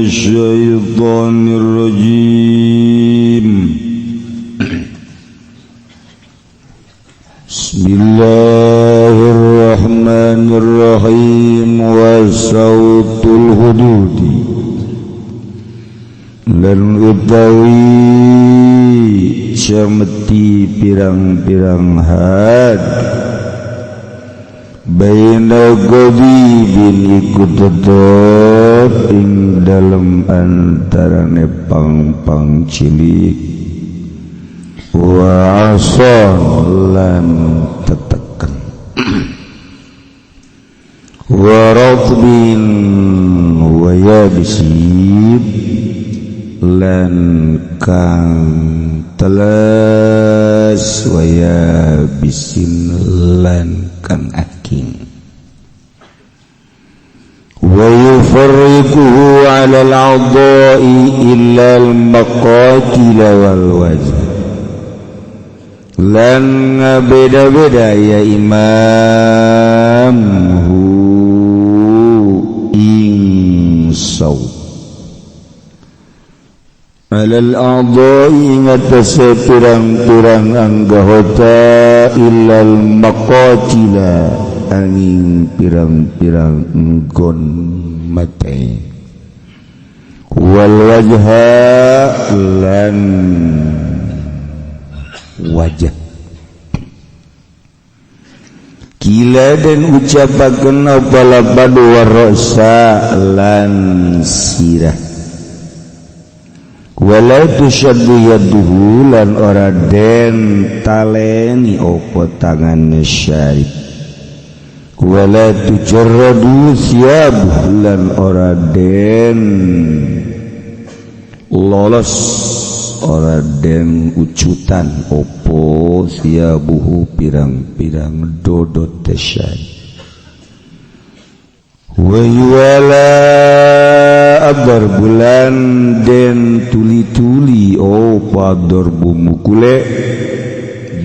الشيطان الرجيم. بسم الله الرحمن الرحيم. وصوت الحدود lan utawi cemeti pirang-pirang had baina bin iku tetep ing dalem antarane pang-pang cilik wa ason lan teteken wa ratbin wa yabisin lan kang teles wa yabisin lan kang aking wa yufarriquhu 'ala al-'adha'i illa al-maqatil wal wajh lan beda-beda ya imam hu ing saw 'ala al-'adha'i ngatasé pirang-pirang anggota illa al-maqatila angin pirang-pirang enggon mate wal wajha lan wajah kila dan ucapaken apa lapad warasa lan sirah wala tushaddu yaduhu lan ora den taleni opo tangane syarif wala tujarradu thiyabuhu lan ora den lolos ora den ucutan opo thiyabuhu pirang-pirang dodot tesyai wa yuwala adar bulan den tuli-tuli opo adarbu mukule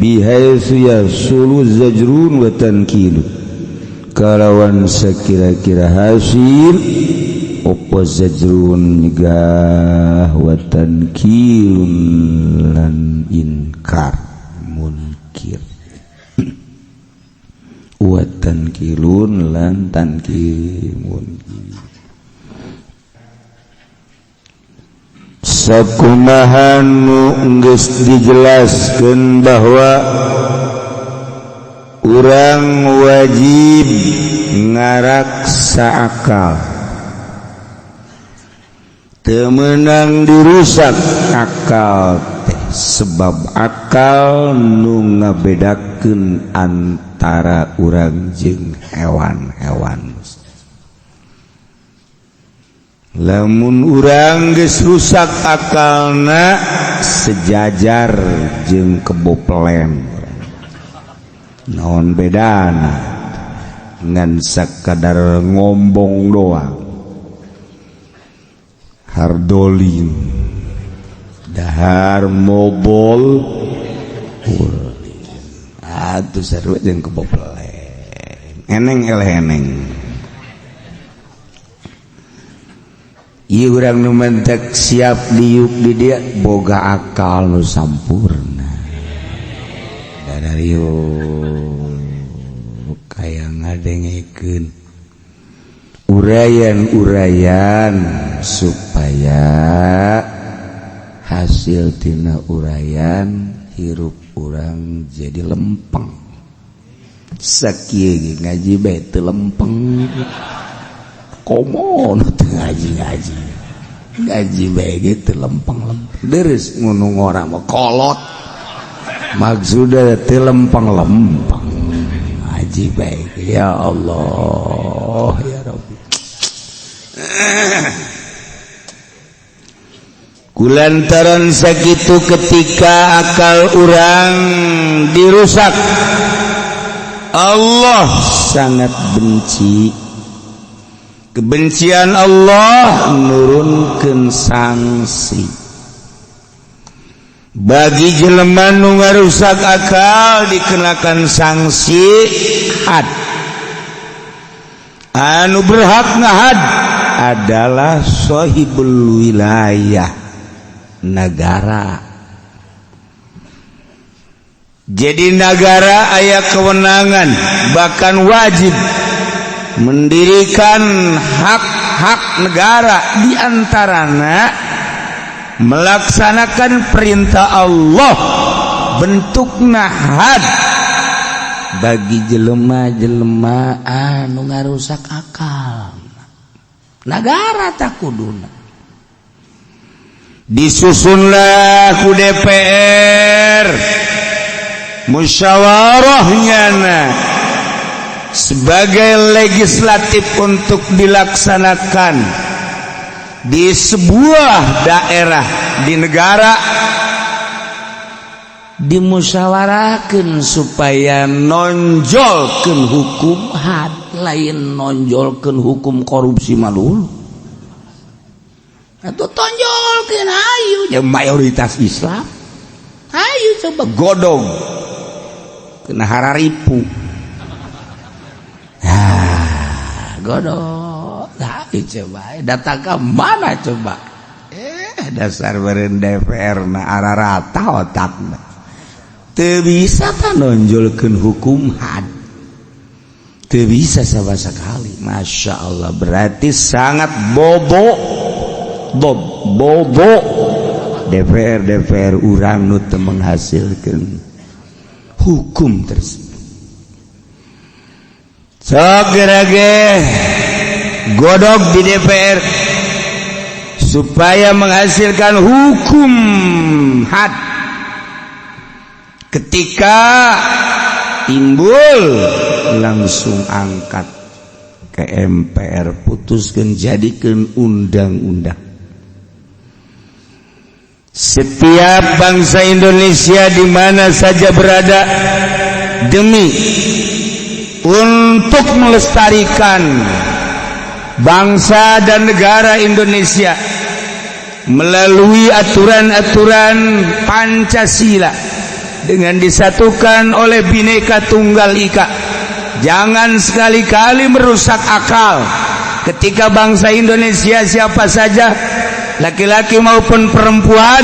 bihaitsu yasulu zajrun wa tankilu kalawan sekira-kira hasil opo zajrun nyegah wa tankilun lan inkar munkir wa tankilun lan tankil munkir. Sakumaha nu geus dijelaskeun bahwa urang wajib ngaraksa akal teu meunang dirusak akal teh sebab akal nu ngabedakeun antara urang jeung hewan-hewan. Lamun urang geus rusak akalna sejajar jeung kebo pelen naon bedana ngan sakadar ngombong doang hardolin dahar mobol atuh sarua jeung kebo pelen eneng eleh eneng. Ieu urang nu mentek siap diuk di dia boga akal nu sampurna dariu kaya ngadengekeun urayan-urayan supaya hasil tina urayan hirup urang jadi lempeng. Sakieu ngaji bae teu lempeng komo teu ngaji-ngaji ngaji bae ge teu lempeng-lempeng deres ngono ngora mah kolot maksudna teu lempeng-lempeng ngaji bae ya Allah ya Rabbi. Kulantaran sakitu ketika akal urang dirusak Allah sangat benci. Kebencian Allah nurunkeun sanksi bagi jelema nu ngarusak akal dikenakan sanksi had. Anu berhak ngahad Adalah sohibul wilayah negara. Jadi negara aya kewenangan, bahkan wajib mendirikan hak-hak negara, diantaranya melaksanakan perintah Allah bentukna had bagi jelema-jelema anu ngarusak akal negara. Tak kuduna disusunlah ku DPR, musyawarahnya sebagai legislatif untuk dilaksanakan di sebuah daerah di negara, dimusyawarahkan supaya nonjolkan hukum had, lain nonjolkan hukum korupsi malul atau tonjolkan. Ayo ya, mayoritas Islam, ayo coba godog kena hararipu. Ah, godog. Nah, coba datang ke mana coba? Dasar beren DPR na arah rata otakna. Teu bisa kan nonjolkeun hukum had, teu bisa sama sekali. Masya Allah, berarti sangat bobo bob bobo DPR DPR urang nu teu menghasilkan hukum tersebut. Sok ge godog di DPR supaya menghasilkan hukum had. Ketika timbul, langsung angkat ke MPR, putuskan, jadikan undang-undang. Setiap bangsa Indonesia di mana saja berada, demi untuk melestarikan bangsa dan negara Indonesia melalui aturan-aturan Pancasila dengan disatukan oleh Bhinneka Tunggal Ika, jangan sekali-kali merusak akal. Ketika bangsa Indonesia siapa saja, laki-laki maupun perempuan,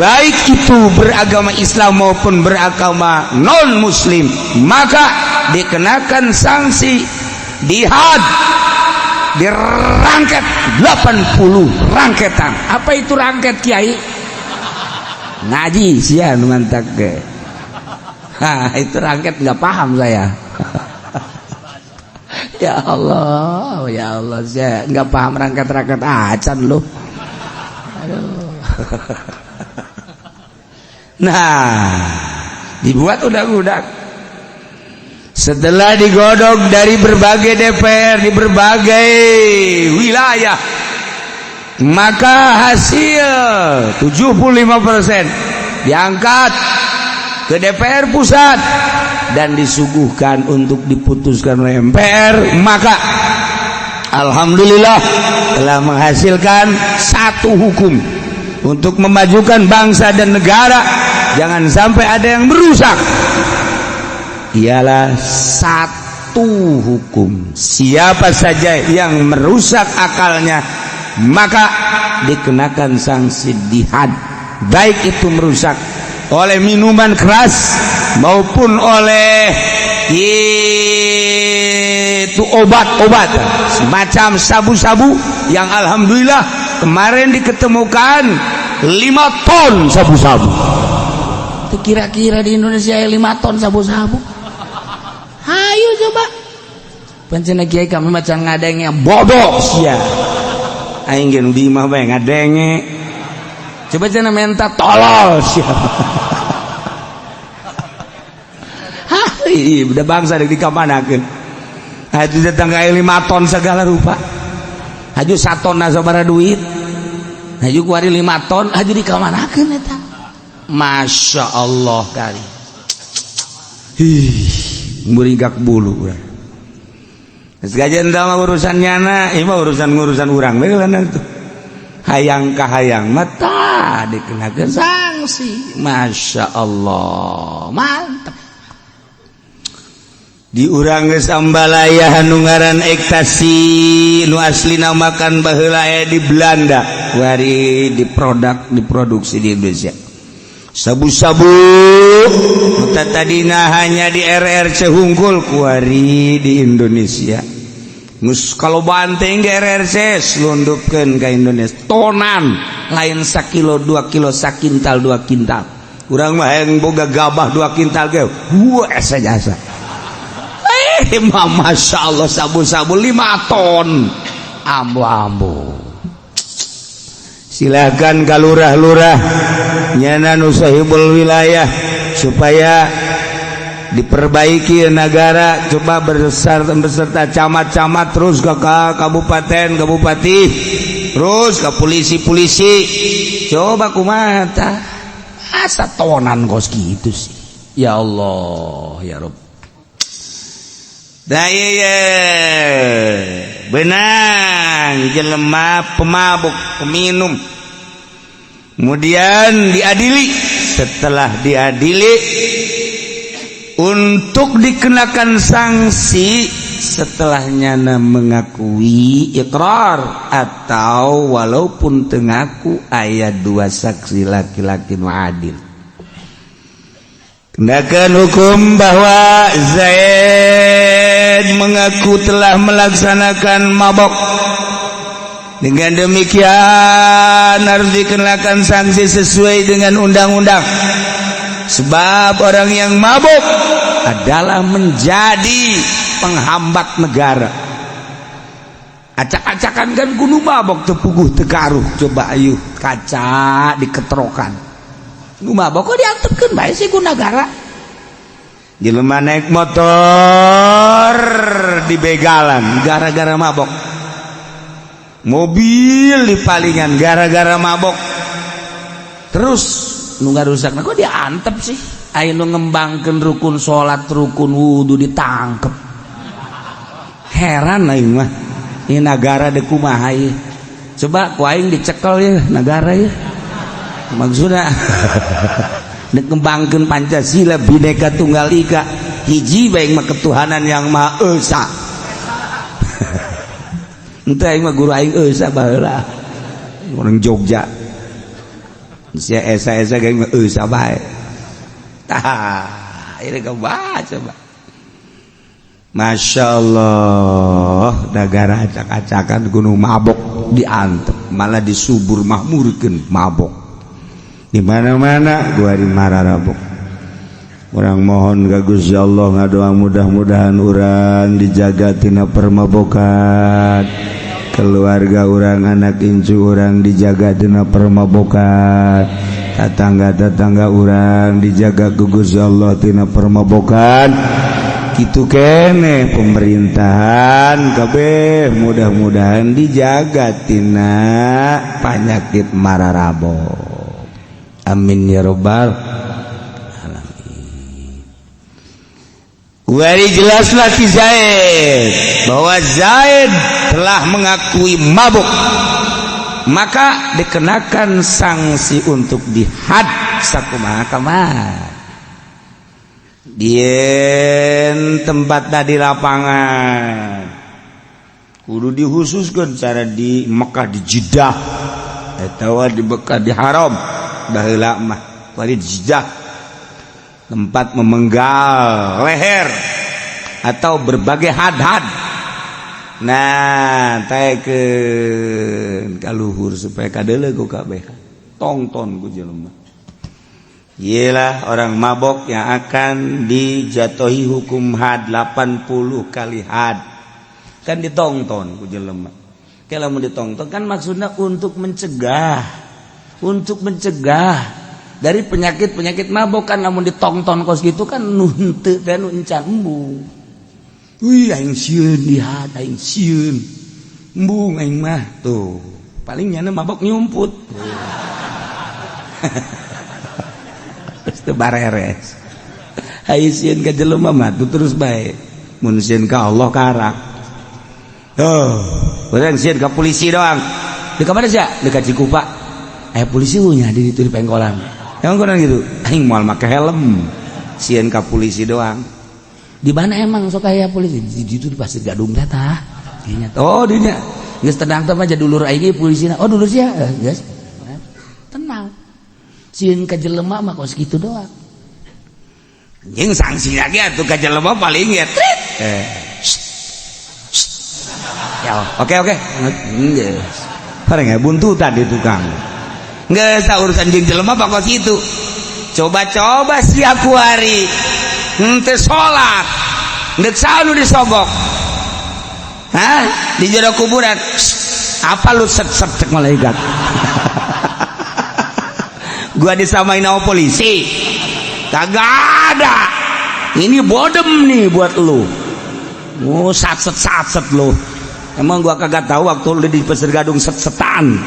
baik itu beragama Islam maupun beragama non muslim, maka dikenakan sanksi dihad, dirangket 80 rangketan. Apa itu rangket, Kiai? Ngaji sia nu mantak ge. Ha, itu rangket nggak paham saya. Ya Allah, ya Allah, saya nggak paham rangket-rangket acan lu. Aduh. Nah, dibuat undang-undang. Setelah digodok dari berbagai DPR di berbagai wilayah, maka hasil 75% diangkat ke DPR pusat dan disuguhkan untuk diputuskan oleh MPR. Maka alhamdulillah telah menghasilkan satu hukum untuk memajukan bangsa dan negara, jangan sampai ada yang merusak, ialah satu hukum: siapa saja yang merusak akalnya maka dikenakan sanksi dihad, baik itu merusak oleh minuman keras maupun oleh itu obat-obat semacam sabu-sabu, yang alhamdulillah kemarin diketemukan 5 ton sabu-sabu. Itu kira-kira di Indonesia 5 ton sabu-sabu. Ayo coba pancen kiai kami macam ngadenge, bodoh sia. Aing ge nu di imah bae ngadenge. Coba cenah menta, tolol sia. Hah, udah bangsa di kamanakeun. Haju datang ka 5 ton segala rupa. Haju saton sabaraha duit? Haju kuari 5 ton, haju dikamanakeun eta? Masya Allah kali. Hih, muringkak bulu urang. Geus gajian mah urusan nyana, ieu mah urusan-urusan urang we itu. Hayang ka hayang mata dikenakeun sanksi. Masya Allah, mantap. Di urang geus ambalaya nu ngaran ekstasi, nu aslina makan baheula aya di Belanda, wari diproduk, diproduksi di Indonesia. Sabu-sabu nu tadina hanya di RRC hungkul, kuari di Indonesia. Mus kalau banteng di RRC selundupkeun ka Indonesia tonan, lain sakilo 2 kilo, sakintal 2 kintal. Urang mah yang boga gabah 2 kintal ge wah, asa jasa. Eh, masya Allah, sabu-sabu 5 ton. Ambo-ambo, silakan ka lurah-lurah nyana nu sahibul wilayah supaya diperbaiki negara. Coba beserta beserta camat-camat, terus ke kabupaten, ke bupati, terus ke polisi-polisi. Coba kumaha tah, asa tonan kos gitu sih? Ya Allah, ya Rob. Nah, iya, benang jelema pemabuk, peminum, kemudian diadili. Setelah diadili untuk dikenakan sanksi, setelahnya mengakui, ikrar, atau walaupun teu ngaku aya dua saksi laki-laki nu adil, kenakan hukum bahwa Zaid mengaku telah melaksanakan mabok. Dengan demikian harus dikenakan sanksi sesuai dengan undang-undang, sebab orang yang mabuk adalah menjadi penghambat negara. Acak-acakan kan kudu mabok, teu puguh teu karuh. Coba ayo kaca diketrokan, nu mabok kok diantepkeun bae sih ku negara. Jelema naik motor di begalan gara-gara mabok, mobil dipalingan gara-gara mabok, terus nu ngarusak kok diantep sih? Ayo, nu ngembangkeun rukun salat, rukun wudu, ditangkep. Heran aing mah, ini negara deuk kumaha ieu? Coba ku aing dicekel ya negara ya. Maksudnya dek ngembangkeun Pancasila, Bhinneka Tunggal Ika, hiji bae mah, ketuhanan yang Maha Esa. Ente, aing mah guru aing Esa baheula, orang Jogja. Sia esa esa ge mah esa bae. Tah, ini baca coba. Masya Allah, negara acak-acakan, gunung mabok diantep, malah disubur makmurkeun mabok di mana-mana. Gua di mararabok. Urang mohon ka Gusti Allah, ngadoa mudah-mudahan urang dijaga tina permabokan, keluarga urang, anak incu urang dijaga tina permabokan, tetangga-tetangga urang dijaga ku Gusti Allah tina permabokan. Kitu kene pemerintahan kabeh mudah-mudahan dijaga tina penyakit mararabok. Amin ya robbal alamin. Wari jelaslah ki Zaid bahwa Zaid telah mengakui mabuk, maka dikenakan sanksi untuk dihad sakumaha kamar dien tempat tadi lapangan kudu dikhususkan cara di Mekah, di Jeddah atau di Mekah, di Haram baheula mah, wali di Jeddah tempat memenggal leher atau berbagai had-had. Nah, taekeun ka luhur supaya kadeuleu ku kabeh, tongton ku jelema. Ialah orang mabok yang akan dijatuhi hukum had 80 kali had, kan ditongton ku jelema. Kalau mau ditongton kan maksudnya untuk mencegah dari penyakit-penyakit mabok kan. Namun ditongton kos gitu kan nu henteu dan nu encan embung. Wih, aing sieun dihad, aing sieun, embung aing mah. Tuh paling nyana mabok nyumput. Terus teu bareres. Aing sieun ka jelema mah tuh terus bae, mun sieun ka Allah karak. Oh, urang sieun ka polisi doang. Di mana sih? Dekat Cikupa. Eh, polisi nya di itu di pengkolan. Emang kurang gitu? Aing moal make helm. Sieun ka polisi doang. Di mana emang sok aya polisi? Di ditu di Pasir Gadung teh tah. Dinya. Oh, dinya. Geus tenang teh mah dulur aing polisina. Oh, dulur sia. Geus. Tenang. Sieun ka jelema mah kos kitu doang. Jeung sanksi lagi atuh ka jelema paling ya. Trit. Ya, oke oke. Geus. Paling ya buntutan di tukang. Geus urusan jeung jelema mah kos kitu. Coba-coba sia kuari. Henteu salat. Deuk saha nu disogok? Hah? Di jero kuburan. Apa lu set-set cek malaikat? Gua disamain sama polisi. Kagak ada. Ini bodem nih buat lu. Oh, satset-satset lu. Emang gua kagak tahu waktu lu di Pasir Gadung set-setan.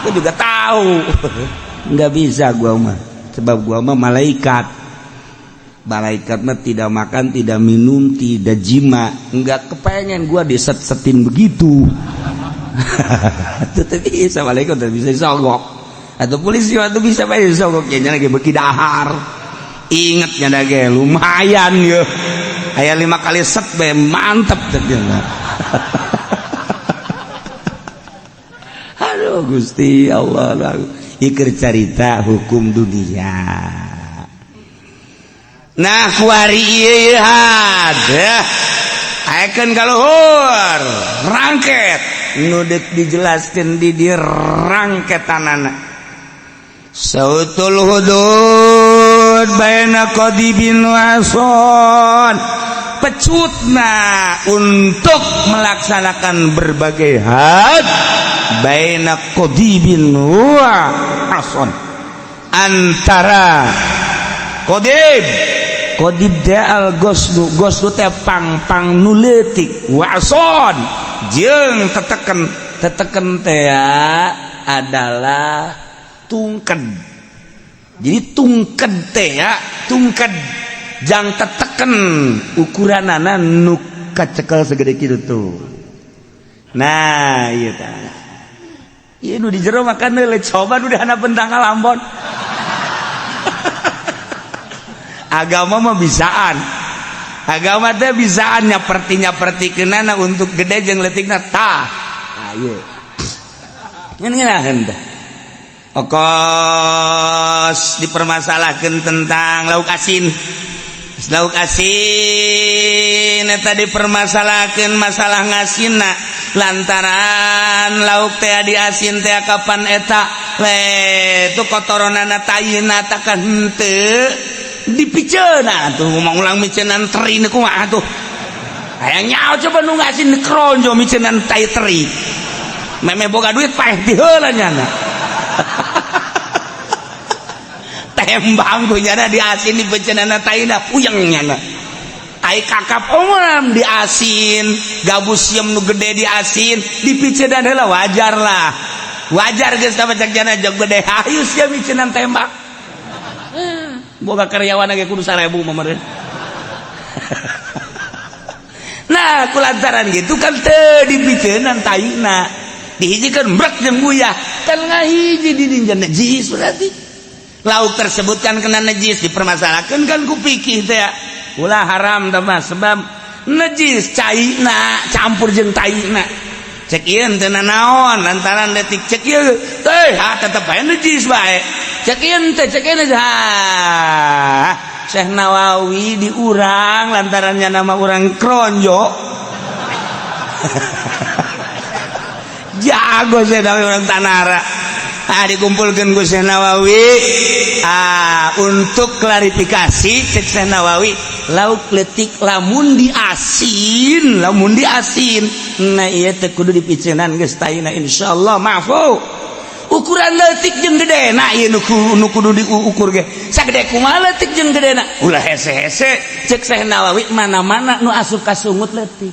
Gua juga tahu. Nggak bisa gua mah. Sebab gua mah malaikat. Malaikat mah tidak makan, tidak minum, tidak jima. Nggak kepengen gua diset-setin begitu. Tetep bisa malaikat tidak bisa disogok. Atau polisi waktu bisa bae disogok nya lagi beki dahar. Ingetnya dah ge lumayan ya. Aya 5 kali set bae mantep ternyata. Aduh Gusti Allah, iker carita hukum dunia. Nah kuari ieu had ayekeun ka luhur rangket nu deuk dijelaskeun di dieu rangketanana. Sautul hudud baina qadibin wa ason, pecutna untuk melaksanakan berbagai had baina qadibin wa ason, antara qadib qadib teh al goslu, goslu teh pang-pang nu leutik, wa ason jeung teteken, teteken teh adalah tungked. Jadi tungked teh ya, tungked jang teteken ukuranana nu kacekel segede kitu tuh. Nah, ieu tah. Ieu nu di jero makan heula coba nu di handapeun tangkal ambon. Agama mah bisaan. Agama teh bisaan nyaperti-nyapertikeunana untuk gede jeung leutikna tah. Nah, ieu. Ngeun ngeunaheun teh. Okos dipermasalahkan tentang lauk asin. Lauk asin eta dipermasalahkan masalah ngasinna lantaran lauk teh diasin teh kapan eta we tu kotoranana tayina takkan henteu dipiceuna atuh ngomong ulang micenan teri nu kumaha atuh. Hayang nyaho coba nu ngasin dikronjo micenan tai teri. Meme boga duit paeh ti heula nyana. Tembang punyana diasin di becenana taina puyeng nyana. Ai kakap omam diasin, gabus siem nu gede diasin, dipicenan heula wajar lah. Wajar geus ka bacak jana jog gede hayu sia micenan tembak. Boga karyawan ge kudu 1000 mah meureun. Nah, kulantaran gitu kan teu dipicenan taina. Dihijikeun brek jeung buyah. Kan ngahiji di dinya najis berarti. Lauk tersebut kan kena najis dipermasalahkan kan ku pikir teh ulah haram teh mah sebab najis caina campur jeung taina. Cek ieu teu nanaon lantaran detik cek ieu teh ha tetep bae najis bae. Cek ieu teh cek ieu ha. Syekh Nawawi diurang lantarannya nama urang kronjo. Jago Syekh Nawawi orang Tanara. Ah dikumpulkan ku Syekh Nawawi untuk klarifikasi cek Syekh Nawawi lauk letik lamun diasin nah ieu teh kudu dipicenan geus taina insyaallah maafu. Ukuran leutik jeung gedena ieu nu kudu diukur ge sagede kumaha leutik jeung gedena ulah hese-hese cek Syekh Nawawi mana-mana nu asup ka sungut leutik.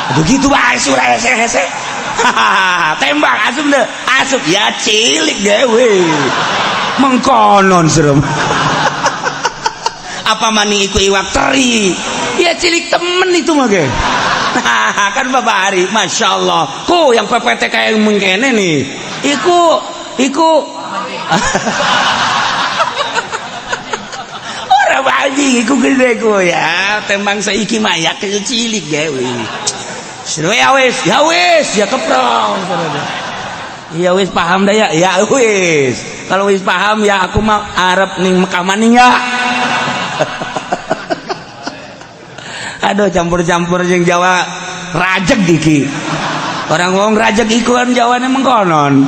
Aduh gitu bae surah hese-hese. Tembak asup deh, asup ya cilik dewe. Mengkonon serem. Apa maning iku iwak teri? Ya cilik temen itu mah ge. Kan Bapak Ari, Masya Allah. Ku yang PPT kayak mengkene nih. Iku, iku. Ora baji, iku gede ku ya. Tembang saiki mah ya kecil cilik ge. Ya wis, ya wis, ya keprong. Ya wis paham dah ya. Ya wis. Kalau wis paham ya aku mau arep ning Mekah maning ya. Aduh campur-campur jeung Jawa rajeg iki. Orang ngomong rajeg iku kan Jawane mengkonon.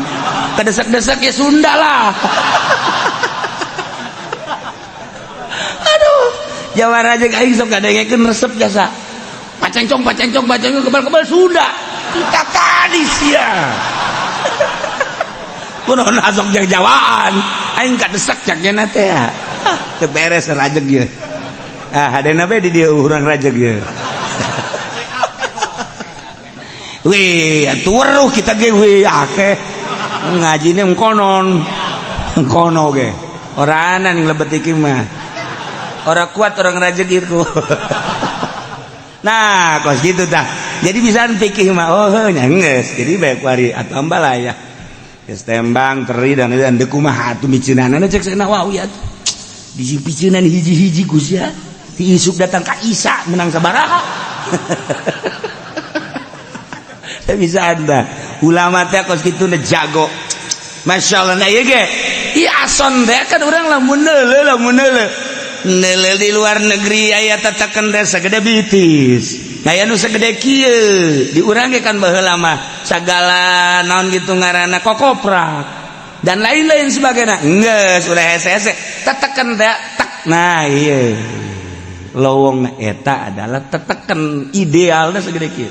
Kedesek-desek ya Sunda lah. Aduh, Jawa rajeg aing sok kadengekeun resep jasa. Pacencong pacencong pacencong kebal-kebal Sunda. Kita tadi sia. Kunaon asok jeung Jawaan. Aing kadesek cak nya teh. Teu beres rajeg ieu. Ah, hadena bae di dieu urang rajeg ieu. Wih, atuh weruh kita ge wih akeh. Ngajine konon. Kono ge. Ora ana ning lebet iki mah. Ora kuat orang rajeg ieu. Nah, kos gitu tah. Jadi bisa pikir mah oh nya geus. Jadi bae kuari atuh ambalaya. Geus tembang teri dan dan deuk kumaha atuh miceunanana cek cenah wau ya. Di piceunan hiji-hiji Gus ya. Ti isuk datang ka Isa menang sabaraha. Bisa anda ulama teh kos kitu jago. Masya Allah, nah ieu ge. Ieu ason teh kan urang lamun neuleuh lamun neuleuh. Neuleuh di luar negeri aya tatakan teh sagede bitis. Aya nu sagede kieu. Di urang ge kan baheula mah sagala naon gitu ngaranna kokoprak dan lain-lain sebagainya. Geus ulah hese-hese tatakan teh tak. Nah ieu. Lowong eta adalah tatakan idealna sagede kieu.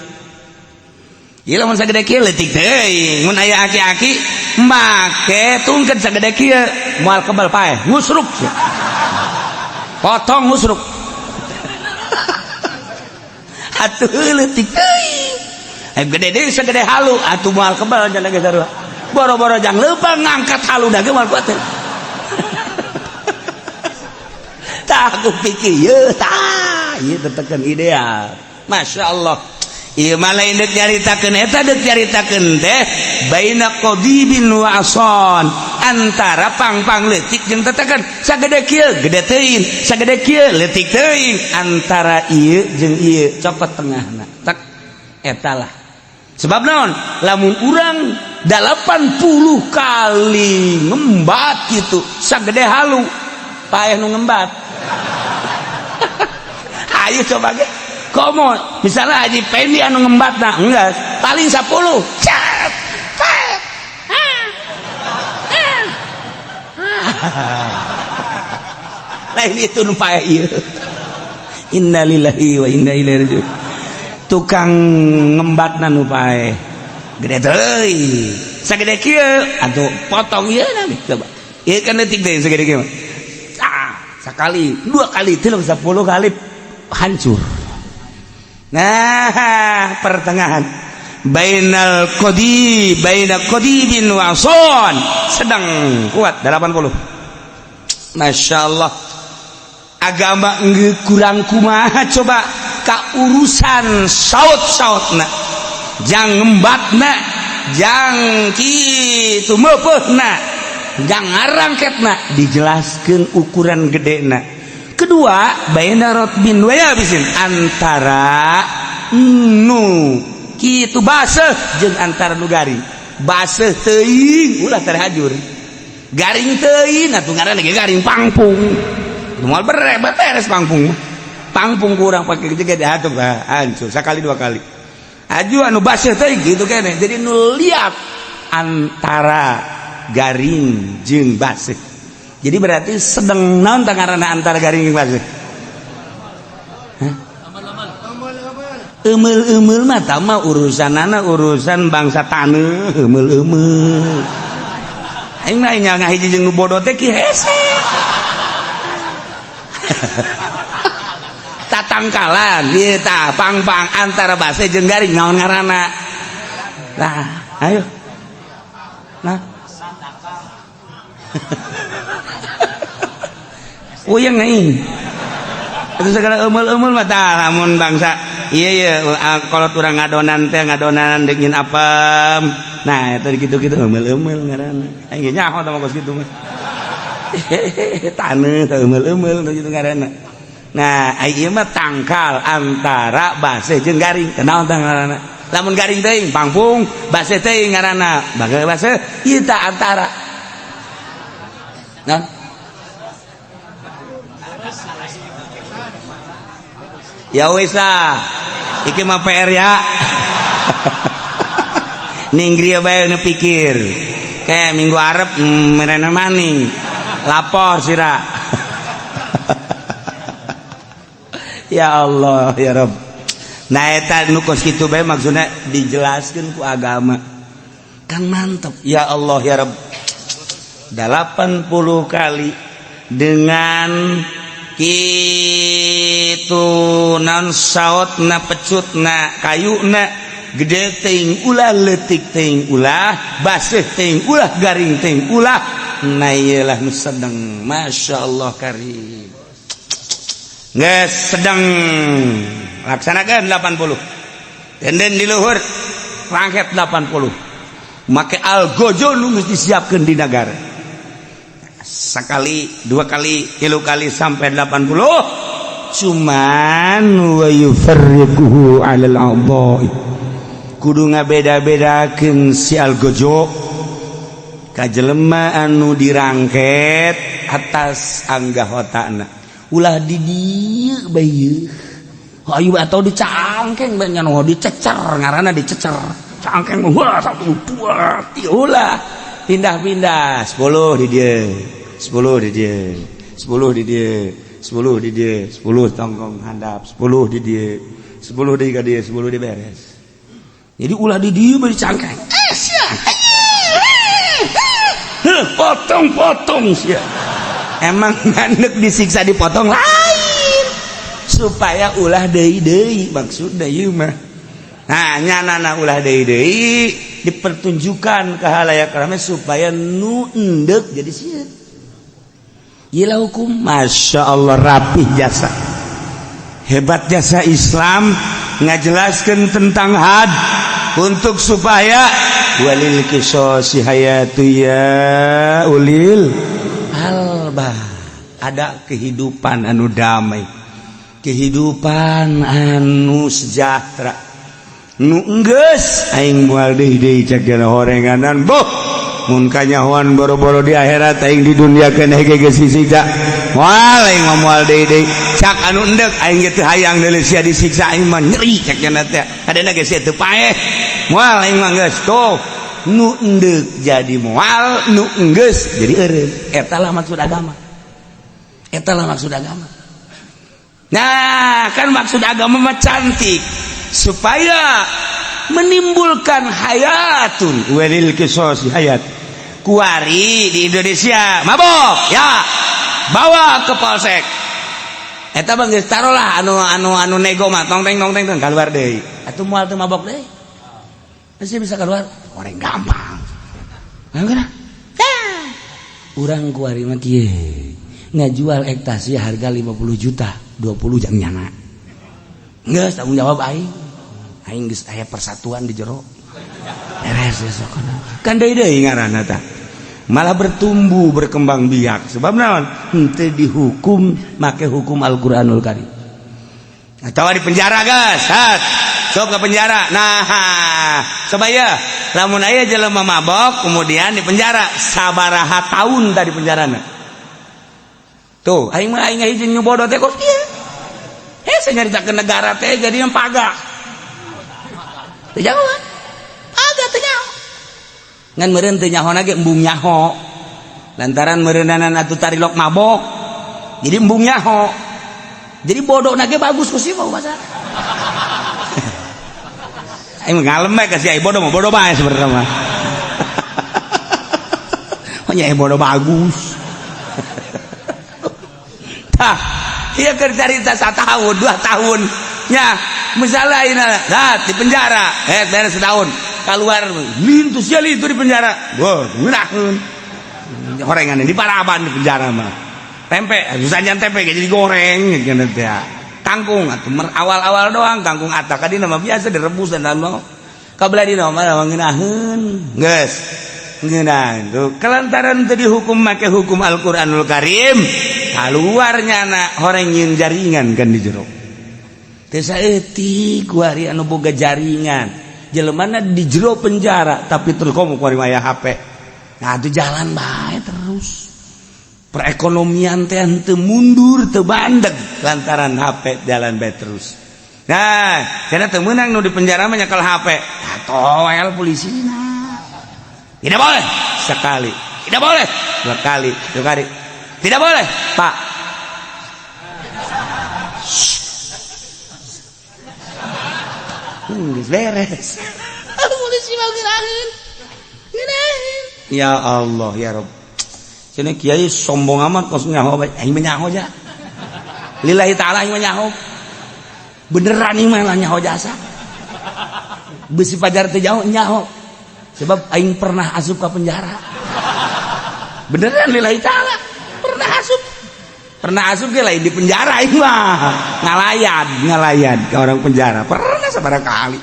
Ieu lamun sagede kieu leutik teuing. Mun aya aki-aki make tungkeun sagede kieu moal kebal paeh, ngusruk. Potong ngusruk. Atuh leutik teuing. Gede deui sagede halu atuh moal kebal cenah geus sarua. Boro-boro jang leumpang ngangkat halu da ge moal kuat. Tah aku pikir ye tah ieu tetekeun ideal. Masya Allah. Ieu mah lain deuk nyaritakeun eta deuk nyaritakeun teh baina qadibin wa ason antara pang-pang leutik jeung tetekeun sagede kieu gede teuing sagede kieu leutik teuing antara ieu jeung ieu cokot tengahna tak eta lah sebab naon lamun urang 80 kali ngembat gitu sagede halu paeh nu ngembat. Ayo coba ge komo misalnya Haji Pendi anu ngembat nah enggak paling 10 cat cat lain itu nu paeh ieu. Innalillahi wa inna ilaihi rajiun. Tukang ngembatna nu paeh gede teuing sagede kieu atuh potong ieu na coba ieu kan leutik teh sagede kieu ah sakali dua kali tilu 10 kali hancur. Nah, pertengahan bainal qadi baina qadibin wa ason sedang kuat 80. Masya Allah. Agama kurang kumaha coba ka urusan saut-sautna jang ngembatna jang kitu meupeutna jang ngarangketna dijelaskeun ukuran gedena. Kedua baina rotbin wa yabisin antara nu kitu baseuh jeung antara nu garing. Baseuh teuing ulah terhajur garing teuing atuh ngaranna ge garing pangpung moal beres pangpung pangpung kurang pakai juga diatur hancur sekali dua kali aju anu baseuh teuing gitu kene. Jadi nu liat antara garing jeung baseuh. Jadi berarti sedang naon ngaranna antara garing jeung baseuh? Hah? Emeul-emeul mah tah mah urusanana urusan bangsa taneuh emeul-emeul. Aing mah nya ngahiji jeung nu bodoh teh ki hese. Tatangkalan ieu tah pang-pang antara baseuh jeung garing naon ngaranna? Nah, ayo. Nah. Uyeng aing. Itu segala emeul-emeul mah tah lamun bangsa iya iya kalau urang ngadonan teh ngadonan dingin apem. Nah, itu gitu-gitu emeul-emeul ngaranna. Aing ge nyaho tah mah kos kitu mah. Taneuh tah emeul-emeul gitu ngaranna. Nah, ieu mah tangkal antara baseuh jeung garing. Kenaon tah ngaranna? Lamun garing teuing pangpung, baseuh teuing ngaranna bagai baseuh, ieu tah antara. Nah, ya wis lah. Iki mah PR ya. Ning griya bae nu pikir. Kayak minggu arep merena maning. Lapor sira. Ya Allah ya Rabb. Nah eta nu kos kitu bae maksudna dijelaskeun ku agama. Kan mantep ya Allah ya Rabb. 80 kali dengan kitu non saotna pecutna kayuna gede teuing ulah leutik teuing ulah baseuh teuing ulah garing teuing ulah. Nah ieu lah nu sedeng Masya Allah karim. Geus sedang laksanakan 80 denden di luhur rangket 80 make algojo nu geus disiapkeun di negara sekali dua kali tilu kali sampai 80 cuman wa yufarriquhu 'alal a'dha'i kudu ngabeda-bedakeun si algojo ka jelema anu dirangket atas anggotana ulah di dieu bae ayo atau dicangkeng bae nya dicecer ngaranna dicecer cangkeng wah 1 2 3 ulah pindah-pindah 10 di dieu 10 di dieu 10 di dieu 10 di dieu 10 tongkong handap 10 di dieu 10 di ka dieu 10 di beres. Jadi ulah di dieu bae dicangkeng sia potong-potong sia. Emang ngandek disiksa dipotong lain supaya ulah deui deui maksudna ieu mah. Nah nyanana ulah deui deui dipertunjukkan ke halayak ramai supaya nu endek jadi sieun. Ieu hukum Masya Allah rapih jasa hebat jasa Islam ngajelaskeun tentang had untuk supaya walil qisasi hayatu ya ulil alba. Ada kehidupan anu damai, kehidupan anu sejahtera nu enggeus aing moal deui deui cek dina horenganan boh mun kanyahoan boro-boro di akhirat aing di dunia keneh ge geus disiksa moal aing mah moal deui deui cak anu endek aing ge teu hayang deui sia disiksa aing mah nyeri cek cenah teh kadana ge sia teu paeh moal aing mah geus tuh nu endek jadi moal nu enggeus jadi eureun. Eta lah maksud agama, eta lah maksud agama. Nah kan maksud agama mah cantik supaya menimbulkan hayatun walil qisasi hayat. Kuari di Indonesia mabok ya bawa ke polsek eta mah geus tarolah anu anu anu nego mah tong teng tong teng tong keluar deui atuh moal teu mabok deui masih bisa keluar orang gampang. Nah, urang kuari mah kieu ngajual ekstasi harga 50 juta 20 jam nyana geus tanggung jawab aing aing geus aya persatuan di jero beres kan deui deui ngaranna tah malah bertumbuh berkembang biak sebab naon henteu dihukum make hukum Al-Qur'anul Karim atau di penjara guys hat sok ke penjara. Nah coba ya lamun aya jelema mabok kemudian di penjara sabaraha tahun tadi penjarana tuh aing mah aing ngahijin bodoh teh kos kieu heh saya nyaritakeun negara teh jadi yang paga teu jauh paga teu nyaho ngan meureun teu nyaho ge embung nyaho lantaran meureunanan atuh tarilok mabok jadi embung nyaho jadi bodoh nage bagus ku sih mau bahasa aing ngalem bae ka si bodoh mah bodoh bae sebenarnya mah. Oh nya bodoh bagus. Tah ieu keur carita satahun 2 tahun nya misalnya ini nah, di penjara beres setahun keluar lintus ya itu di penjara wah ngeunaheun horengan di paraban di penjara mah tempe susah jangan tempe jadi goreng gitu ya kangkung atuh awal-awal doang kangkung atak kadi nama biasa direbus dan mau kabelah dina mah ngeunaheun geus ngeunah tuh kelantaran teu dihukum make hukum Al-Qur'anul Karim Keluarnya anak orang nyieun jaringan kan di jero. Teu saeutik kuari anu boga jaringan. Jelemana di jero penjara tapi terus komo kuari maya HP. Nah, itu jalan bae terus. Perekonomian teh teu mundur, teu bandeg lantaran HP jalan bae terus. Nah, cenah teu meunang nu di penjara mah nyekel HP. Nah, toel polisi. Tidak boleh sekali. Tidak boleh dua kali, dua kali. Tidak boleh, Pak. Beres. Polisi mau ngerahin. Ngerahin. Ya Allah, ya Rob. Sini kiai sombong amat kos nyaho bae. Aing mah nyaho ja. Lillahi ta'ala aing mah nyaho. Beneran ieu mah lah nyaho jasa. Besi pajar teu jauh nyaho. Sebab aing pernah asup ka penjara. Beneran lillahi ta'ala pernah asup. Pernah asup ge lain di penjara aing mah. Ngalayan ke orang penjara. Pernah sabaraha kali.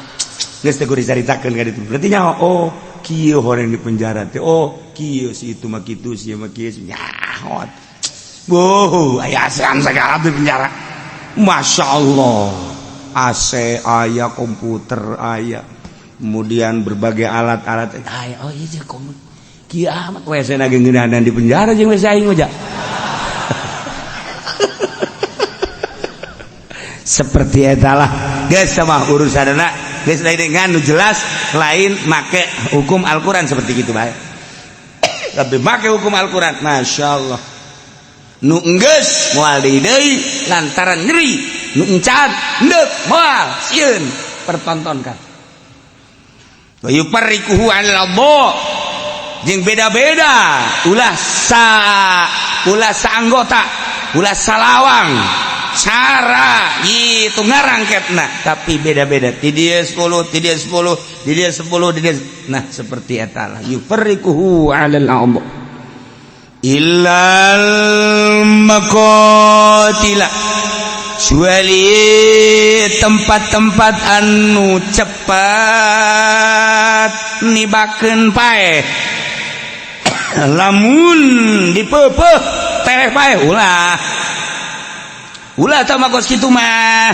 Geus teu kudu dicaritakeun ka ditu. Berarti nyaho, oh kieu horeng di penjara teh. Oh, kieu si itu mah kitu, si mah kieu nyaho. Boh, aya ASEAN segala di penjara. Masya Allah. AC aya, komputer aya. Kemudian berbagai alat-alat aya. Oh iya komo. Kieu amat WC na ge ngeunahan di penjara jeung WC aing mah. Seperti etalah geus sama urusanna geus lain dengan nu jelas lain make hukum Al-Qur'an seperti gitu bae. Tapi make hukum Al-Qur'an Masya Allah. Nu enggeus moal deui deui lantaran nyeri, nu encan ndeuk moal sieun pertontonkan. Wa yufarriquhu 'alal adha jeung beda-beda ulah sa ulah saanggota ulah salawang cara gitu ngarangketna tapi beda-beda ti dieu 10 ti dieu 10 di dieu 10 di dieu. Nah seperti eta lah yufarriquhu 'alal a'dha illal maqatila kecuali tempat-tempat anu cepat nibakeun paeh lamun dipeupeut tereh paeh ulah ulah tah mah kos kitu mah.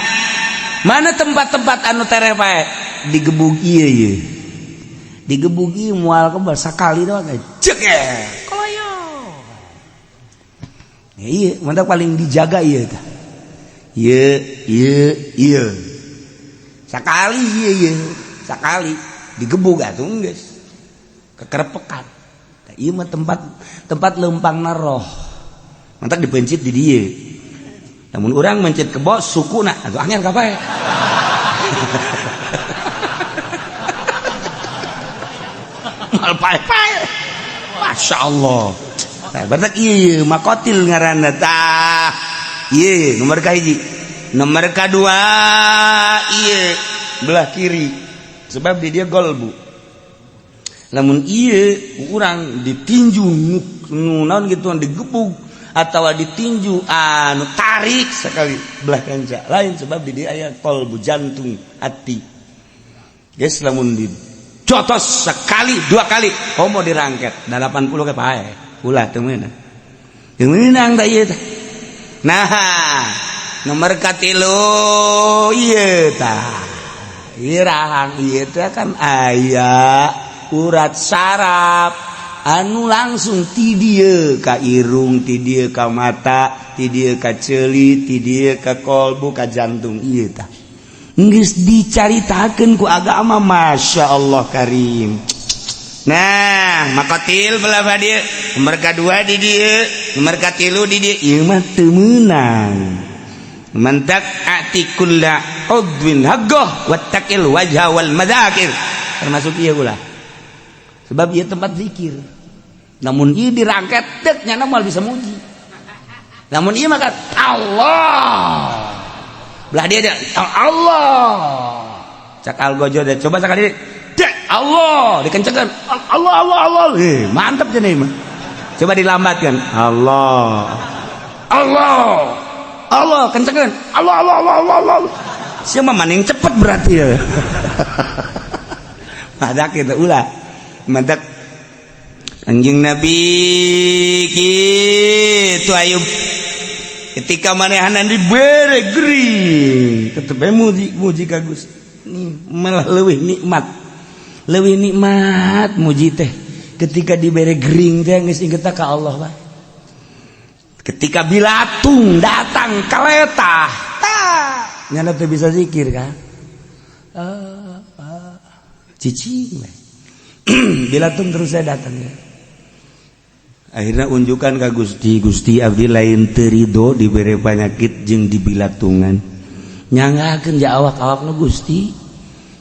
Mana tempat-tempat anu tereh paeh digebug ieu ye digebug ieu moal kebal sakali doang cek koloyo. Iya, mantap paling dijaga ieu tah. Ieu ieu ieu sakali ieu ieu sakali digebug atuh geus kekerepekan. Tah ieu mah tempat tempat lempangna roh. Mantap dipencit di dieu. Namun orang mencit kebo sukuna atuh angin ka pae. Mal pae-pae. Masya Allah. Nah, berarti ieu makotil ngaranna tah. Ieu nomor kahiji. Nomor kadua ieu belah kiri. Sebab di dia golbu. Lamun ieu urang ditinju nu naon kitu digebug atau ditinju anu tarik sekali belah kanca lain sebab di dia aya kolbu jantung hati. Geus lamun dijotos sekali dua kali homo dirangket 80 ke pae ulah teu meunang. Teu meunang tah ieu teh. Nah, nomor katilu ieu tah. Ieu rahang ieu teh kan aya urat saraf anu langsung ti dieu ka irung, ti dieu ka mata, ti dieu ka ceuli, ti dieu ka kolbu, ka jantung ieu tah. Geus dicaritakeun ku agama Masya Allah Karim. Nah, makotil belah dieu, nomor kadua di dieu, nomor katilu di dieu, ieu mah teu meunang. Mantak ati kulla udwin haqqah wattaqil wajha wal madzakir. Termasuk ieu ulah. Sebab ieu tempat zikir. Namun ieu dirangket deuk nyana moal bisa muji. Namun ieu maka Allah. Belah dia dia Allah. Cak algojo deh coba sekali dek Allah dikencengkan Allah Allah Allah. Mantap cenah mah. Coba dilambatkan Allah. Allah. Allah kencengkan Allah Allah Allah Allah Allah. Sia mah maning cepet berarti ya. Madak kitu ulah. Madak Anjing Nabi kitu ayub Ketika manehanan dibere gering, tetep bae muji muji ka Gusti. Malah leuwih nikmat. Leuwih nikmat muji teh. Ketika dibere gering teh geus inget ka Allah bae. Ketika bilatung datang kaletah, tah nyana teu bisa zikir kan? Cicing we. Bilatung terus saya datang ya. Akhirnya unjukkan ke Gusti, Gusti, abdi lain teu rido dibere penyakit jeung dibilatungan. Nyanggakeun ja awak-awak nu Gusti.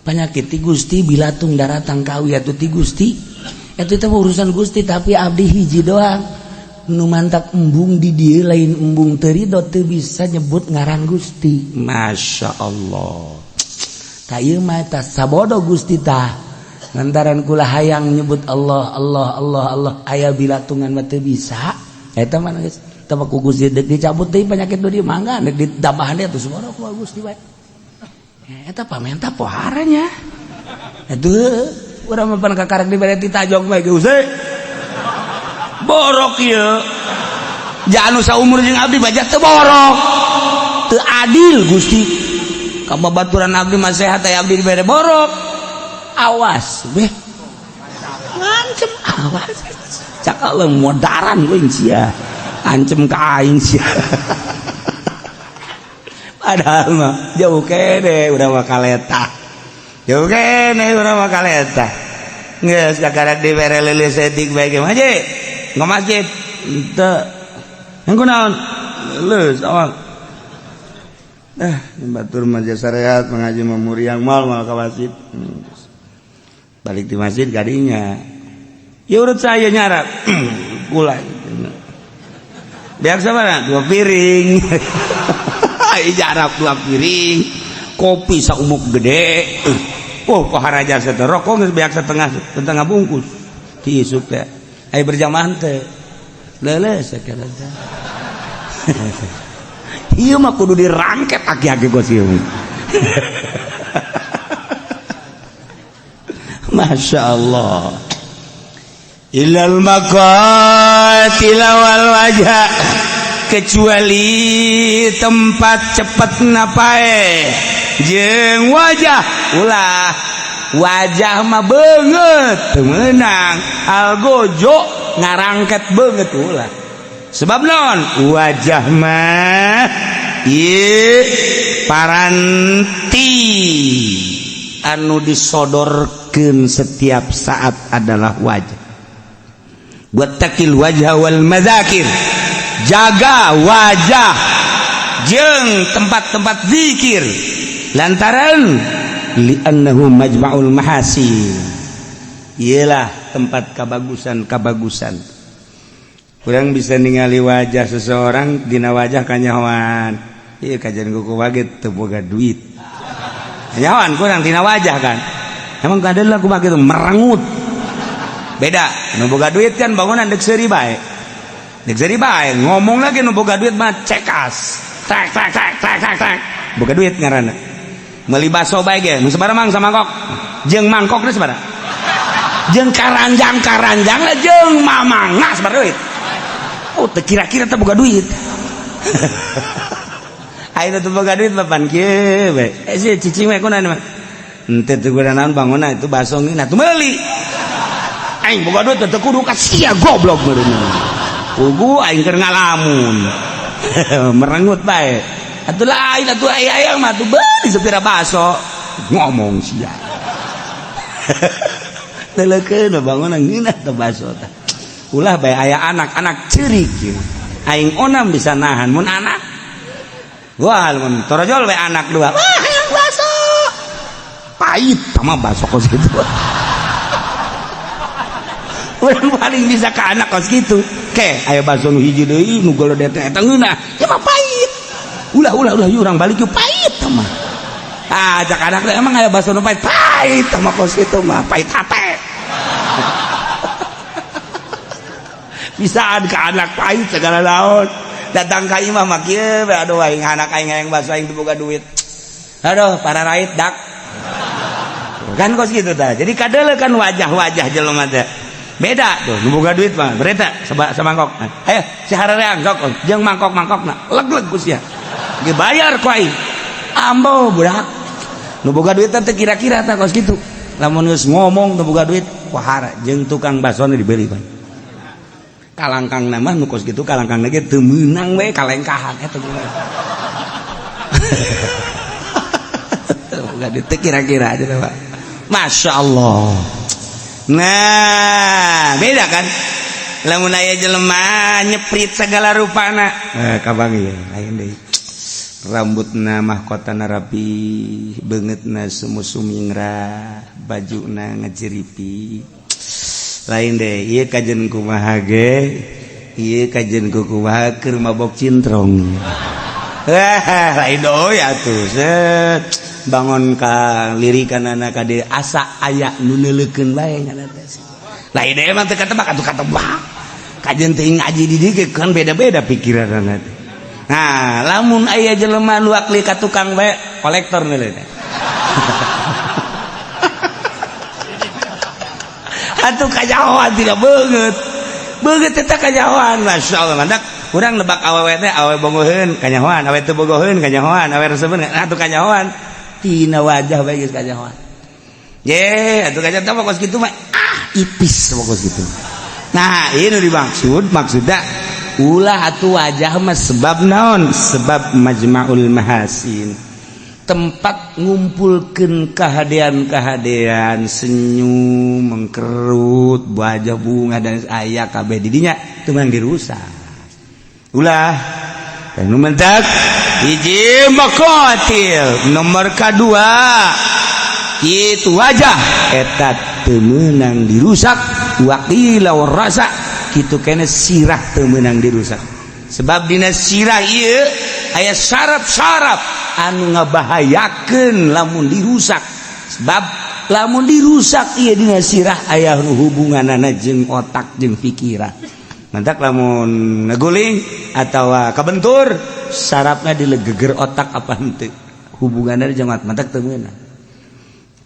Penyakit ti Gusti, bilatung daratang kawi atuh ti Gusti. Eta teh urusan Gusti, tapi abdi hiji doang. Nu mantak embung di dieu lain embung teu rido, teu bisa nyebut ngaran Gusti. Masya Allah. Ka ieu mah tah sabodo Gusti tah. Lantaran kula hayang nyebut Allah, Allah, Allah, Allah, aya bilatungan mah teu bisa. Eta mah geus teu ku Gusti deuk dicabut deui penyakit nu dieu, mangga, deuk ditambahan deui atuh sabodo ku Gusti bae. Eta pamenta pohara nya. Aduh, urang mah pan kakarek dibere ti tajog mah geus. Borok ieu. Ja anu saumur jeung abdi baja teu borok. Teu adil Gusti. Ka babaturan abdi mah sehat, aya abdi dibere borok. Awas beh, ngancem, awas cak Allah modaran gue sia, ancem ka aing sia. Padahal mah jauh kene udah mah kaleta, jauh kene udah mah kaleta. Geus kakara dibere leuleus saeutik bae ge mah nggak masjid teu yang kunaon leuleus awak. Batur mah syariat mengaji memuriang mal mal ka masjid. Balik di masjid gadinya ya urut saya nyarap kula biasa mana dua piring, nyarap dua piring, kopi saumuk gede. Oh, pohara satu rokok geus beak setengah setengah bungkus diisuk teh. Aya berjamaah teh leuleus sakira teh. Ieu mah kudu dirangket aki-aki gos ieu. Masya Allah. Ilal maqatila wal wajah, kecuali tempat cepet napae jeung wajah. Ulah wajah mah beungeut teu meunang, algojo ngarangket beungeut ulah. Sebab non wajah mah ieu paranti anu disodorkeun setiap saat adalah wajah. Wattaqil wajha wal madzakir, jaga wajah jeung tempat-tempat zikir, lantaran li'annahu majma'ul mahasin, ialah tempat kabagusan-kabagusan. Kurang bisa ningali wajah seseorang dina wajah kanyahoan ieu kajian kuku waget teu boga duit. Kanyahoan kurang tina wajah kan. Emang kadeula kumaha kitu merengut. Beda, nu boga duit kan bangunan deuk seuri bae. Deuk seuri bae, ngomong lagi nu boga duit mah cekas. Tak tak tak tak tak tak. Boga duit ngaranna. Meuli baso bae ge, nu sabaraha mang samangkok? Jeung mangkok teh sabaraha? Jeung karanjang-karanjang jeung mamangna sabaraha duit? Oh, teu kira-kira teh boga duit. Ayeuna teu boga duit mah pan kieu we. Eh si cicing we kunaon mah. Henteu teu naon bangunna itu baso nah tuh meuli. Aing boga duit teu kudu ka sia goblok meureun. Pugu aing keur ngalamun. Merengut bae. Atuh lain atuh aya mah tuh beuli sapira baso. Ngomong sia. Teleukeun bangunan ngeunah teh baso tah. Ulah bae aya anak-anak ceurik ieu. Aing onam bisa nahan mun anak. Wah, mun torojol bae anak dua. Wah, hayang baso. Pahit sama baso kos gitu. Urang paling bisa ke anak kos gitu. Ke, aya baso nu hiji deui nu golodet eta ngeunah. Ya mah pahit. Ulah ulah ulah yuk urang balik yuk, pahit mah. Ah, cak anak teh emang aya baso nu pahit. Pahit sama kos itu mah, pahit hate. Bisaan ke anak pahit segala naon. Datang ka imah mah kieu we, aduh aing anak aing hayang baso aing teu boga duit. Aduh, para rait dak. Kan kos gitu tah. Jadi kadeuleu kan wajah-wajah jelema teh. Beda tuh nu boga duit mah bereta samangkok. Ayo si harereang sok jeung mangkok-mangkokna leg-leg ku sia. Ge bayar ku aing. Ambo budak. Nu boga duit teh kira-kira tah kos kitu. Lamun geus ngomong nu boga duit wahara jeung tukang basona dibeli pan. Kalangkang mah nu kos kitu kalangkang ge teu meunang we kalengkahan eta kumaha. Boga duit teh kira-kira aja Pak. Masya Allah. Nah, beda kan? Lamun aya jelema nyeprit segala rupana. Nah, kabang ieu lain deui. Rambutna mahkotana rapi, beungeutna sumusumingra, bajuna ngejeripi. Lain deui, ieu kajen kumaha ge? Ieu kajen kumaha keur mabok cintrong. Lain deui atuh. Set. Bangun ka lirikan anak kade asa aya nu neuleukeun bae nya teh. Lain deui emang teu katebak atuh katebak. Kajen teh ngaji di dieu kan beda-beda pikiranna teh. Nah, lamun aya jelema nu akli ka tukang bae kolektor neuleuh teh. Atuh kajahoan tidak beungeut. Beungeut teh kajahoan masyaallah mandak urang nebak awewe teh awewe bogoheun kanyahoan, awewe teu bogoheun kanyahoan, awewe resepeun atuh kanyahoan. Tina wajah bae geus kanyahoan. Ye, atuh kanyahoan mah kos kitu mah ah ipis kos kitu. Nah, ieu nu dimaksud maksudna ulah atuh wajah mah sebab naon? Sebab majma'ul mahasin. Tempat ngumpulkeun kahadean-kahadean, senyum, mengkerut, wajah bunga dan aya kabeh di dinya teu meunang dirusak. Ulah dan nu mentak hiji maqatil nomor kedua itu wajah eta teu meunang dirusak waqila warasa kitu kene sirah teu meunang dirusak sebab dina sirah ieu aya saraf-saraf anu ngabahayakeun lamun dirusak sebab lamun dirusak ieu dina sirah aya nu hubunganana jeung otak jeung pikiran. Mantak lamun ngeguling atau kabentur sarafna dilegeger otak apa henteu hubunganna jeung otak mantak teu meunang.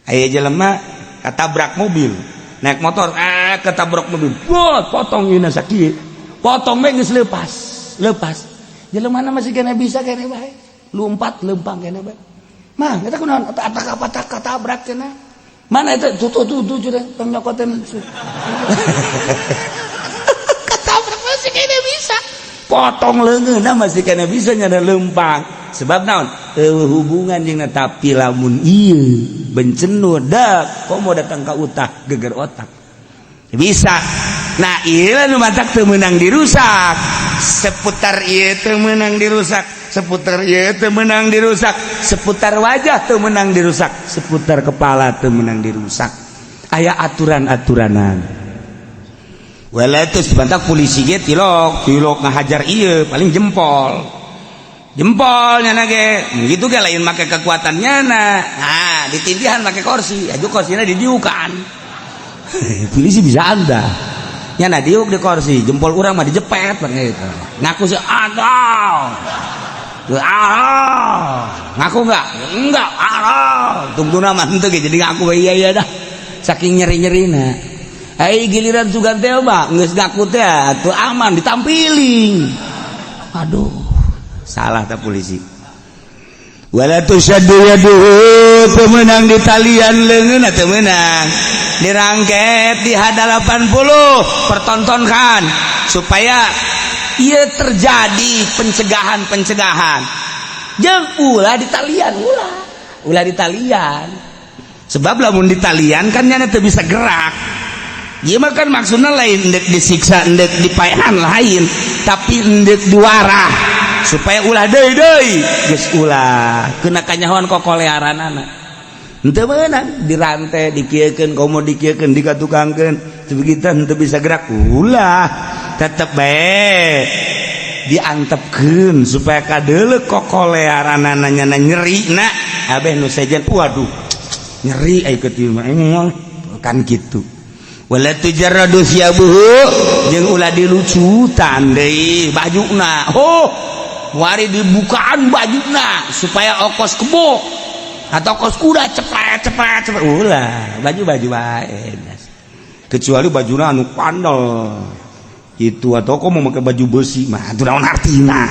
Aya jelema katabrak mobil naik motor ketabrak mobil buat potong ieu sakieu potong we geus lepas lepas jelema masih kena bisa kene bae lompat lempang kene bae mah eta kunaon atak apa tak katabrak cenah mana eta tuh tuh tuh tuh tong nyokoten katabrak masih kene bisa potong leungeunna masih kene bisa nyada lempang sebab naon eueuh hubungan jeung tapi lamun ieu bencenu dak komo datang ka utah geger otak bisa. Nah ieu nu matak teu meunang dirusak seputar ieu teu meunang dirusak seputar ieu teu meunang dirusak seputar wajah teu meunang dirusak seputar kepala teu meunang dirusak aya aturan-aturanan. Wala terus bantak polisi ge tilok tilok ngahajar ieu paling jempol jempol nyana ge gitu ge lain make kekuatan nyana. Nah ditindihan make kursi aju kursina didiukan polisi bisa anda nyana diuk di kursi jempol urang mah dijepet gitu ngaku sih aduh ah ngaku enggak enggak ah tungtuna mah henteu ge jadi ngaku iya iya dah saking nyeri-nyerina. Hai giliran sugan teh mah geus ngaku teh atuh aman ditampiling. Aduh, salah tah polisi. Wala tusyaddu yaduhu teu meunang di talian leungeunna teu meunang. Dirangket di H80 pertontonkan supaya ieu terjadi pencegahan-pencegahan. Jeung ulah di talian ulah. Ulah di talian. Sebab lamun di talian kan nyana teu bisa gerak. Ieu mah kan maksudna lain endek disiksa endek dipaehan lain tapi endek diwarah supaya ulah deui deui geus ulah kena kanyahoan kokolearanana henteu meunang dirantai dikieukeun komo dikieukeun dikatukangkeun begitu henteu bisa gerak ulah tetep bae diantepkeun supaya kadeuleu kokolearanana nyana nyerina abeh nu sejen waduh nyeri ai kitu mah kan kitu. Wala tujarradu thiyabuhu jeung ulah dilucutan deui bajuna. Oh, wari dibukaan bajuna supaya okos kebo atau kos kuda cepet cepet cepet ulah baju-baju bae. Kecuali bajuna anu kandel itu atau kok mau pakai baju besi mah itu naon artina.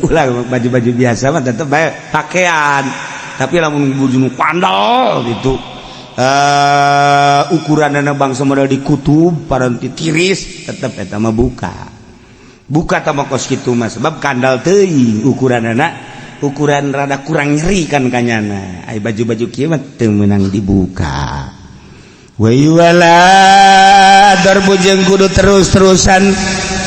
Ulah baju-baju biasa mah tetep bae pakaian. Tapi lamun baju nu kandel gitu ukuranana bangsa model di kutub paranti tiris tetep eta mah buka. Buka tama kos kitu mah sebab kandal teuing ukuranana, ukuran rada kurang nyeri kan kanyana. Ai baju-baju kieu mah teu meunang dibuka. Wala darbu jeung kudu terus-terusan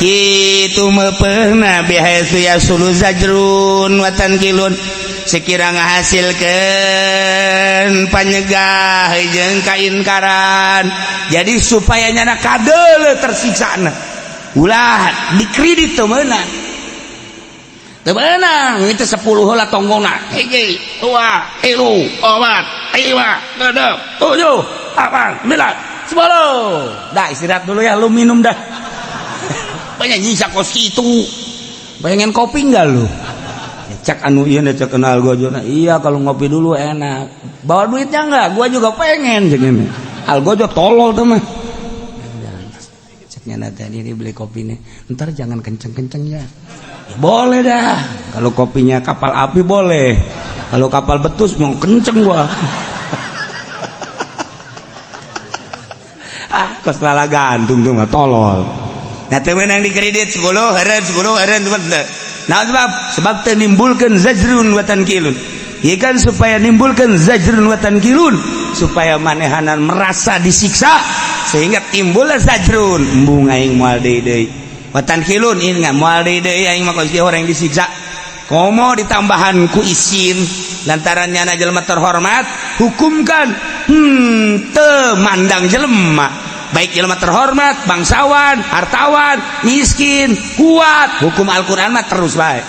kitu meupeuna bihaitsu yasulu zajrun wa tankilun sekira ngahasilkeun panyegah jeung kainkaran. Jadi supaya nyana kadeuleu tersiksana ulah dikredit teu meunang, teu meunang itu 10 heula tonggongna hiji dua tilu opat lima genep tujuh 8, 9, 10. Dah istirahat dulu ya, lu minum dah. Banyak nyisa kos itu. Pengen kopi enggak lu? Ya, cek anu iya cek kenal gua juga. Iya kalau ngopi dulu enak. Bawa duitnya enggak? Gua juga pengen cek ini. Algojo tolol tuh mah. Ceknya nanti ini beli kopi nih. Ntar jangan kenceng-kenceng ya. Ya boleh dah. Kalau kopinya kapal api boleh. Kalau kapal betus mau kenceng gua. Ah, kos lala gantung tuh mah tolol. Nah, teu meunang dikredit 10 heureun 10 heureun teu. Nah, sebab teu nimbulkeun zajrun wa tankilun. Ieu kan supaya nimbulkeun zajrun wa tankilun, supaya manehanan merasa disiksa sehingga timbullah zajrun. Embung aing moal deui deui. Wa tankilun ieu enggak moal deui deui aing mah kos orang yang disiksa. Komo ditambahan ku isin lantaran nyana jelema terhormat hukumkan teu mandang jelema baik jelema terhormat, bangsawan, hartawan, miskin, kuat, hukum Al-Qur'an mah terus bae.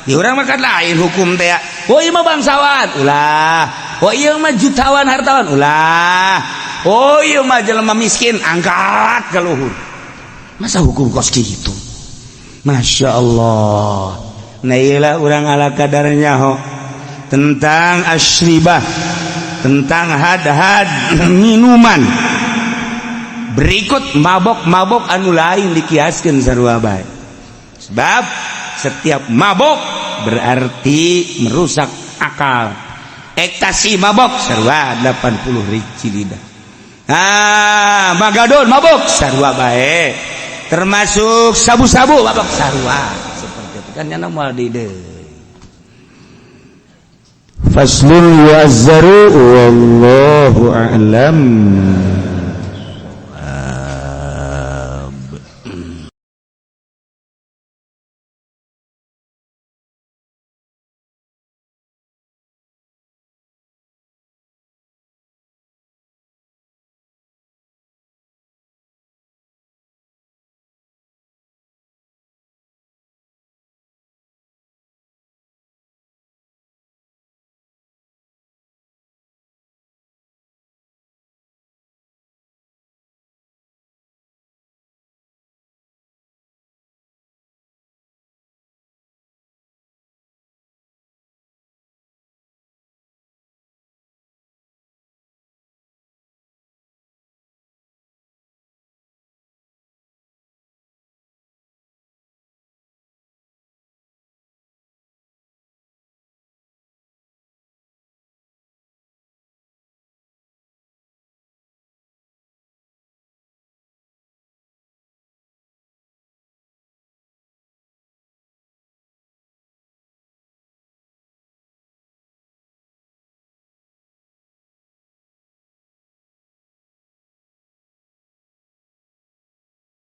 Di urang mah kan lain hukum teh. Oh ieu mah bangsawan, ulah. Oh ieu mah jutawan hartawan, ulah. Oh ieu mah jelema miskin, angkat ka luhur. Masa hukum kos kitu? Masya Allah. Nah iyalah urang ala kadarnya ho tentang asyribah, tentang had-had minuman. Berikut mabok-mabok anu lain dikiaskeun sarua bae. Sebab setiap mabok berarti merusak akal. Ekstasi mabok sarua 80 rici lidah. Ah, magadon mabok sarua bae. Termasuk sabu-sabu mabok sarua. Seperti itu kan nyana moal di deui. Faslun wa azzaru wallahu a'lam.